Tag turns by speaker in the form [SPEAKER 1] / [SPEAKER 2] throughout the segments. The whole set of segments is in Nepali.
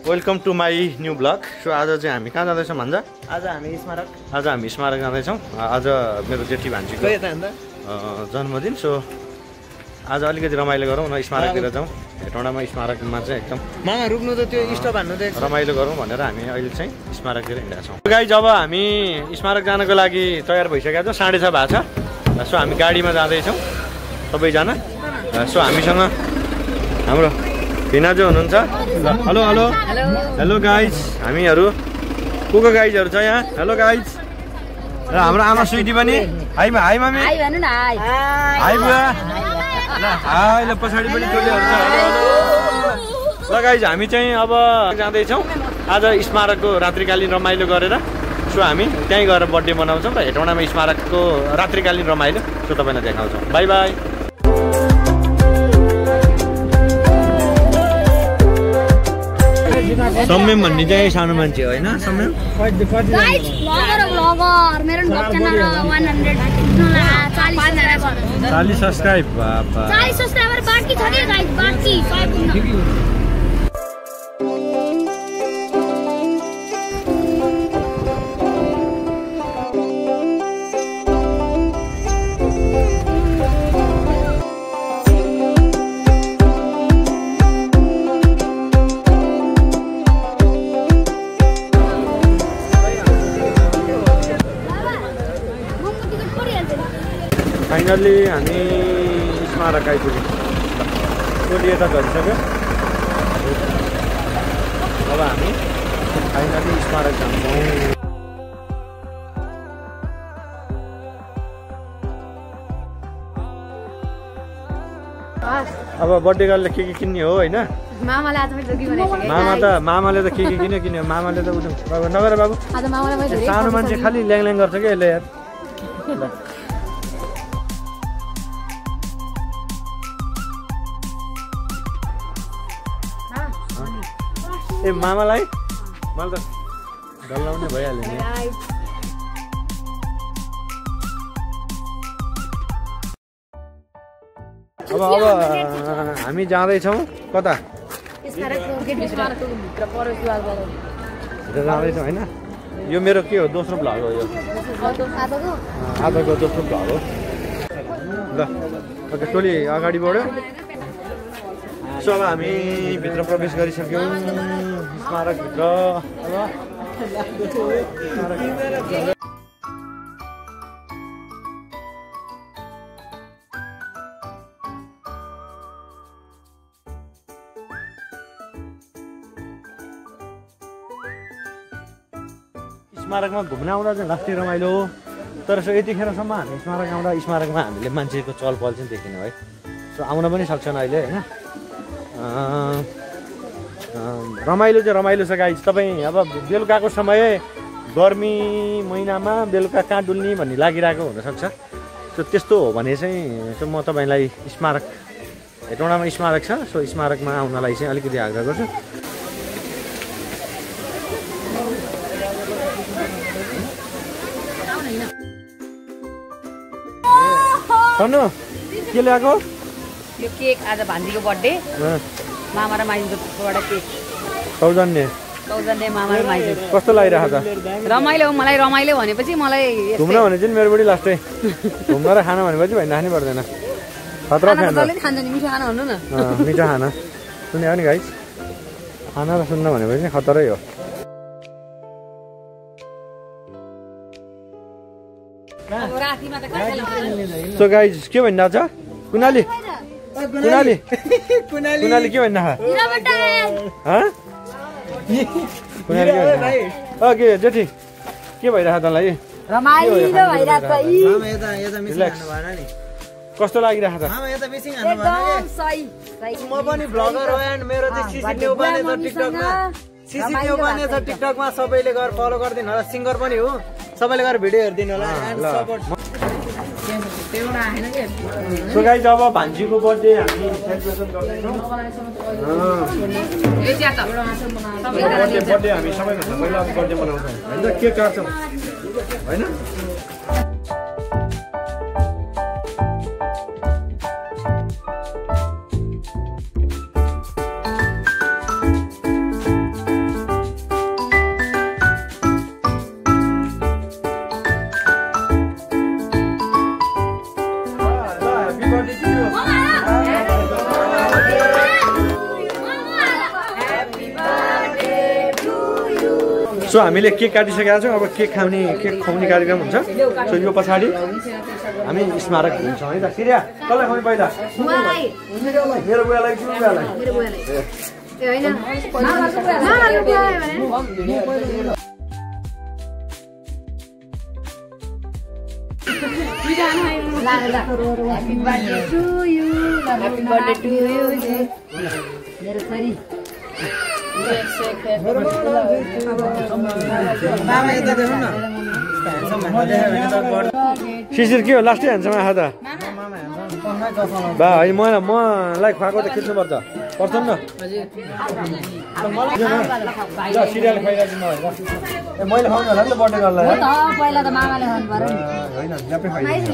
[SPEAKER 1] Welcome to my new blog. सो आज चाहिँ हामी कहाँ जाँदैछौँ भन्छ?
[SPEAKER 2] आज हामी
[SPEAKER 1] स्मारक जाँदैछौँ। आज मेरो जेठी भान्जीको जन्मदिन। सो आज अलिकति रमाइलो गरौँ न, स्मारकतिर जाउँ। हेटौँडामा स्मारकमा चाहिँ एकदम
[SPEAKER 2] मामा रुक्नु त त्यो स्टप हान्नु त
[SPEAKER 1] रमाइलो गरौँ भनेर हामी अहिले चाहिँ स्मारकतिर हिँडेका छौँ। गाइज अब हामी स्मारक जानको लागि तयार भइसकेका छौँ। 6:30 भएको छ। सो हामी गाडीमा जाँदैछौँ सबैजना। सो हामीसँग हाम्रो भिनाजु हुनुहुन्छ। हेलो हेलो हेलो गाइज, हामीहरू को गाइजहरू छ यहाँ? Hello guys. र हाम्रो आमा स्विटी पनि हाई हाई मामी हाई बुवा ल हाई ल पछाडि पनि टोलीहरू छ। ल गाइज हामी चाहिँ अब जाँदैछौँ आज स्मारकको रात्रिकालीन रमाइलो गरेर। सो हामी त्यहीँ गएर बर्थडे मनाउँछौँ र हेटौँडामा स्मारकको रात्रिकालीन रमाइलो सो तपाईँलाई देखाउँछौँ। By by. सम्यम भन्ने चाहिँ सानो मान्छे होइन? सम्यम 40 सब्सक्राइब। फाइनली हामी स्मारक आइपुग्यौँ। टोली यता झरिसक्यो। अब हामी फाइनली स्मारक जान्छौँ। अब बर्थडे गर्लले के किन्ने हो होइन? मामाले त के किन्यो? मामाले त नगर बाबु। सानो मान्छे खालि ल्याङ गर्छ क्या यसले यार। ए मामालाई मैले त डल्लाउने भइहाल्यो नि। अब हामी जाँदैछौँ कता? जाँदैछौँ होइन? यो मेरो के हो? दोस्रो भ्लग हो यो। आजको दोस्रो भ्लग हो। ल ओके, टोली अगाडि बढ्यो। सो अब हामी भित्र प्रवेश गरिसक्यौँ स्मारकभित्र। स्मारकमा घुम्न आउँदा चाहिँ लास्टै रमाइलो हो। तर सो यतिखेरसम्म हामी स्मारक आउँदा स्मारकमा हामीले मान्छेको चलपल चाहिँ देखेनौँ है। सो आउन पनि सक्छन् अहिले होइन? रमाइलो चाहिँ रमाइलो छ गाइज। तपाईँ अब बेलुकाको समय गर्मी महिनामा बेलुका कहाँ डुल्ने भन्ने लागिरहेको हुनसक्छ। सो त्यस्तो हो भने चाहिँ सो म तपाईँलाई स्मारक हेटौँडामा स्मारक छ। सो स्मारकमा आउनलाई चाहिँ अलिकति आग्रह गर्छु। भन्नु के ल्याएको?
[SPEAKER 3] यो केक आज भान्जीको बर्थडे। मामा र माइजूकोबाट केक। सौजन्य मामा र माइजू।
[SPEAKER 1] कस्तो लागिरहेको छ?
[SPEAKER 3] रमाइलो हो। मलाई रमाइलो भनेपछि मलाई
[SPEAKER 1] घुम्न भने चाहिँ मेरो बढी लास्टै घुम्न र खाना भनेपछि भइराख्नै पर्दैन। खतरा
[SPEAKER 3] खान्छ नि मिठो खाना भन्नु न।
[SPEAKER 1] मिठो खाना सुन्यो नि गाइस? खाना र सुन्न भनेपछि खतरै हो। सो गाइस के भनिरहेको छ? कुनाली के भनिरहेको? के जेठी के भइरहेको तँलाई? कस्तो लागिरहेको छ?
[SPEAKER 2] म पनि भ्लगर हो एन्ड मेरो चाहिँ सिसी न्यू बने छ टिकटकमा। सबैले गएर फलो गरिदिनु होला। सिङ्गर पनि हो, सबैले गएर भिडियो हेरिदिनु होला।
[SPEAKER 1] सो गाइस अब भान्जीको बर्थडे हामी सेलिब्रेसन गर्दैछौँ। बर्थडे हामी सबैभन्दा पहिला बर्थडे मनाउँछौँ होइन? केक काट्छौँ होइन? सो हामीले केक काटिसकेका छौँ अब केक खुवाउने कार्यक्रम हुन्छ सो यो पछाडि हामी स्मारक घुम्छौँ है त सिरिया कसलाई खुवाउने पहिला मेरो बुवालाई कि बुवालाई शिशिर के हो लास्टै हान्छ आहा त बा है मलाई खुवाएको त खिच्नुपर्छ पर्छ नि ल सिरियल खुवाइरहेको मलाई मैले खुवाउनु होला नि त बर्थडे गर्दा
[SPEAKER 3] पहिला त मामाले खानु पर्यो
[SPEAKER 1] होइन ल्यापै खुवाइदिन्छ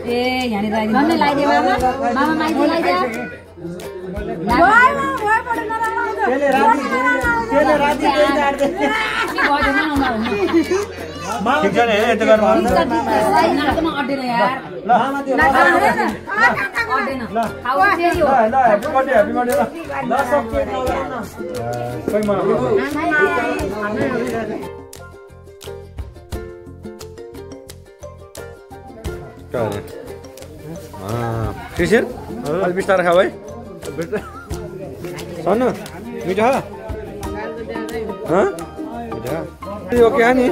[SPEAKER 3] ए यहाँनिर लगाइदिए मामा माइती लगाइदिए
[SPEAKER 1] ठिक छ नि होइन यस्तो गर्नु शिशिर अलि बिस्तारै खाऊ है सन्नु मिठो ओके नि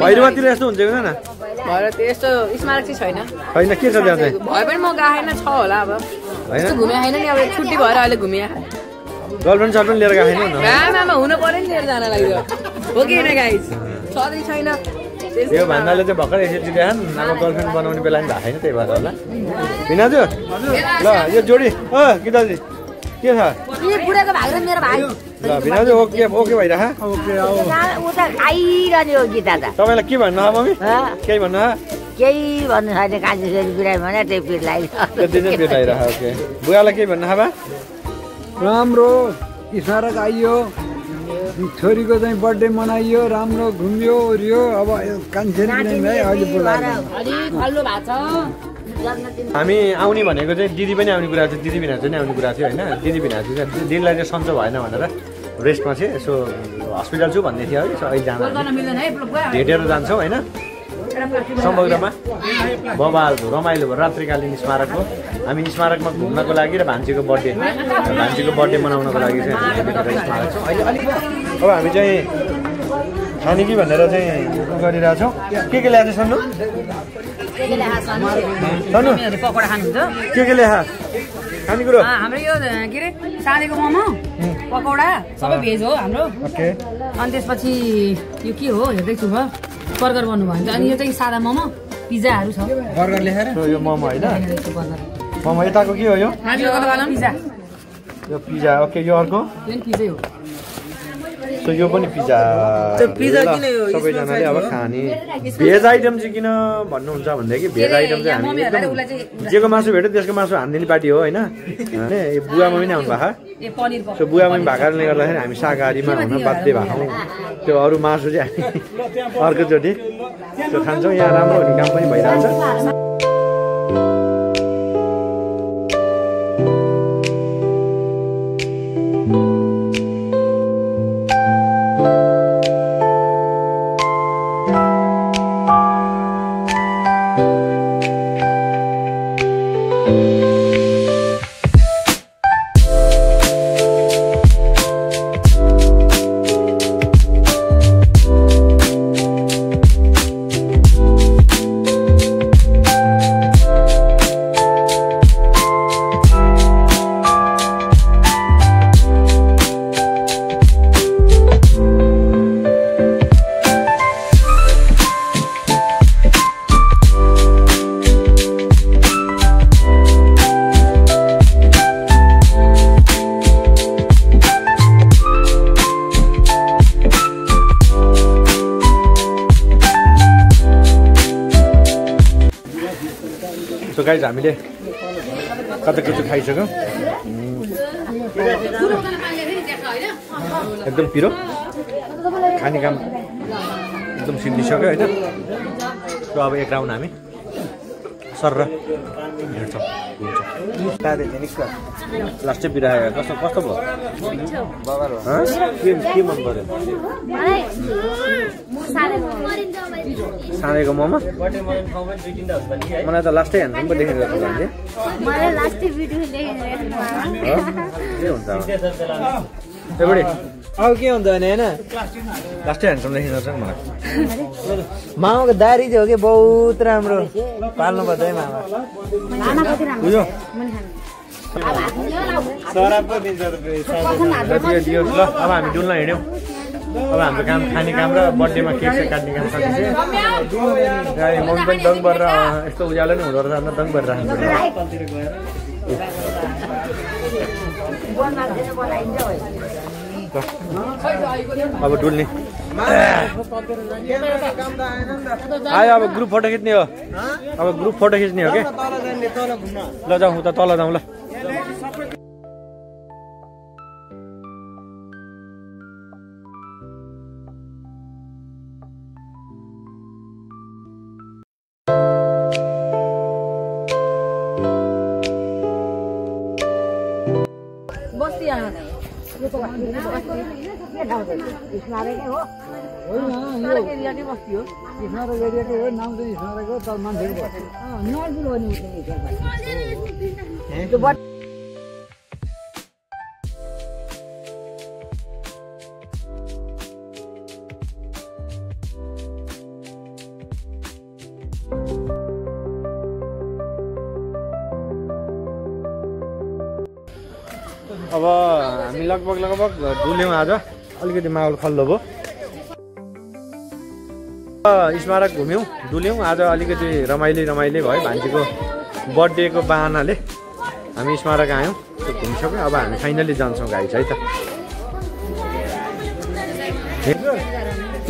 [SPEAKER 1] भैरवातिर यस्तो हुन्छ कि न
[SPEAKER 4] यस्तो स्मारक चाहिँ छैन
[SPEAKER 1] होइन के छ त्यहाँ चाहिँ
[SPEAKER 4] भए पनि म गएन छ होला अब यस्तो घुमे छैन नि अब छुट्टी भएर अहिले घुमे
[SPEAKER 1] गर्लफ्रेन्ड सर्लफ्रेन्ड लिएर गएको छैन
[SPEAKER 4] आमा हुनु पर्यो नि लिएर जान लाग्यो हो कि होइन गाइस छँदै छैन
[SPEAKER 1] यो भन्नाले चाहिँ भर्खर यसरी देखान अब गर्लफ्रेन्ड बनाउने बेला पनि भएको छैन त्यही भएर होला भिनाजु ल यो जोडी गीताजी के छ
[SPEAKER 3] बुढाको भाइ र मेरो भाइ
[SPEAKER 1] ल भिनाजु ओके ओके भइरह ओके
[SPEAKER 3] ऊ त खाइरहने हो गीता त
[SPEAKER 1] तपाईँलाई के भन्नु हो मम्मी केही भन्नु
[SPEAKER 3] केही भन्नु छैन कान्छी छोरी बिरामी भने त्यही पिर
[SPEAKER 1] त्यति चाहिँ पेट आइरह ओके बुवालाई केही भन्नु बा
[SPEAKER 5] राम्रो स्मारक आइयो छोरीको चाहिँ बर्थडे मनाइयो राम्रो घुम्यो ओर्यो अब कान्छी बिरामी भाइ अहिले बोलाएर
[SPEAKER 1] हामी आउने भनेको चाहिँ दिदी पनि आउने कुरा थियो दिदी भिनाजु नै आउने कुरा थियो होइन दिदी भिनाजु चाहिँ दिदीलाई चाहिँ सन्चो भएन भनेर रेस्टमा चाहिँ यसो हस्पिटल छु भन्दै थियो है सो अहिले जान भेटेर जान्छौँ होइन समग्रमा बबाल भयो रमाइलो भयो रात्रिकालीन स्मारक हो हामी स्मारकमा घुम्नको लागि र भान्जीको बर्थडे मनाउनको लागि चाहिँ हामी भेटेर स्मारक छौँ अहिले अलिक अब हामी चाहिँ खाने कि भनेर चाहिँ गरिरहेछौँ के ल्याएको छ सन्नु
[SPEAKER 3] पकौडा खानुहुन्छ
[SPEAKER 1] के ल्याहा खानेकुरो
[SPEAKER 3] हाम्रो यो के अरे साँधेको मोमो पकौडा सबै भेज हो हाम्रो
[SPEAKER 1] ओके
[SPEAKER 3] अनि त्यसपछि यो के हो हेर्दैछु भयो बर्गर बन्नुभयो भने अनि यो चाहिँ सादा मोमो पिज्जाहरू छ
[SPEAKER 5] बर्गर लेखेर
[SPEAKER 1] यो मोमो होइन मोमो यताको के हो यो
[SPEAKER 3] पिज्जा
[SPEAKER 1] यो पिज्जा ओके यो अर्को
[SPEAKER 3] पिज्जै हो
[SPEAKER 1] सो यो पनि पिज्जा सबैजनाले अब खाने भेज आइटम चाहिँ किन भन्नुहुन्छ भनेदेखि भेज आइटम चाहिँ हामी जेको मासु भेट्यो त्यसको मासु हानिदिने पार्टी हो होइन बुवामा पनि आउनु भएको सो बुवामा पनि भएको कारणले गर्दाखेरि हामी शाकाहारीमा हुन बाध्य भएछौँ त्यो अरू मासु चाहिँ हामी अर्कोचोटि त्यो खान्छौँ यहाँ राम्रो हुने काम पनि भइरहेछ गाइज हामीले कता के खाइसक्यौँ एकदम पिरो खाने काम एकदम सिद्धिसक्यो होइन सो अब एक राउन्ड हामी सर हेर्छौँ लास्टै बिरायो कस्तो कस्तो भयो के मन पर्यो साँडेको मोमो मलाई त लास्टै हेर्नु पो देखेको जस्तो लाग्यो के हुन्छ एउटै
[SPEAKER 2] अब के हुन्छ भने होइन
[SPEAKER 1] लास्टै ह्यान्डसम देखिन्छ नि मलाई
[SPEAKER 2] मामाको दारी चाहिँ हो कि बहुत राम्रो पाल्नु पर्छ है मामा
[SPEAKER 1] बुझ्यो
[SPEAKER 2] सराब पो दिन्छ
[SPEAKER 1] दियो ल अब हामी डुल्न हिँड्यौँ अब हाम्रो काम खाने काम र बर्थडेमा केक चाहिँ काट्ने काम सकिन्छ मम्मी पनि दङ गरेर यस्तो उज्यालो नि हुँदो रहेछ दङ गरेर राख्नु अब डुल्ने आयो अब ग्रुप फोटो खिच्ने हो अब ग्रुप फोटो खिच्ने हो कि ल जाउँ उता तल जाउँ ल अब हामी लगभग डुल्यौँ आज अलिकति माहौल खल्लो भयो स्मारक घुम्यौँ डुल्यौँ आज अलिकति रमाइलो भयो भान्जीको बर्थडेको बाहनाले हामी स्मारक आयौँ घुमिसक्यौँ अब हामी फाइनली जान्छौँ गाइस है त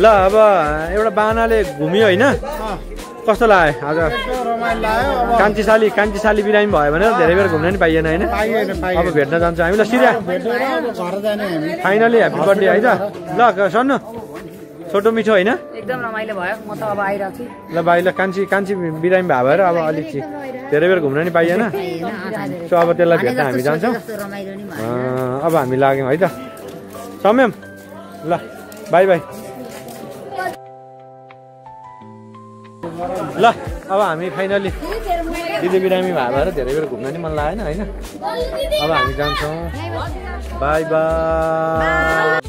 [SPEAKER 1] ल अब एउटा बाहनाले घुम्यो होइन कस्तो लाग्यो आज कान्छी बिरामी भयो भने धेरै बेर घुम्न नि पाइएन होइन अब भेट्न जान्छ हामी ल सिधा फाइनली ह्याप्पी बर्थडे है त ल सन्नु छोटो मिठो होइन
[SPEAKER 3] एकदम रमाइलो भयो म त अब आइरहेको छु
[SPEAKER 1] ल भाइ ल कान्छी बिरामी भयो भएर अब अलिक धेरै बेर घुम्न नि पाइएन सो अब त्यसलाई भेट्न हामी जान्छौँ अब हामी लाग्यौँ है त सम्यम ल बाई ल अब हामी फाइनली दिदी बिरामी भयो भएर धेरै बेर घुम्न नि मन लागेन होइन अब हामी जान्छौँ बाई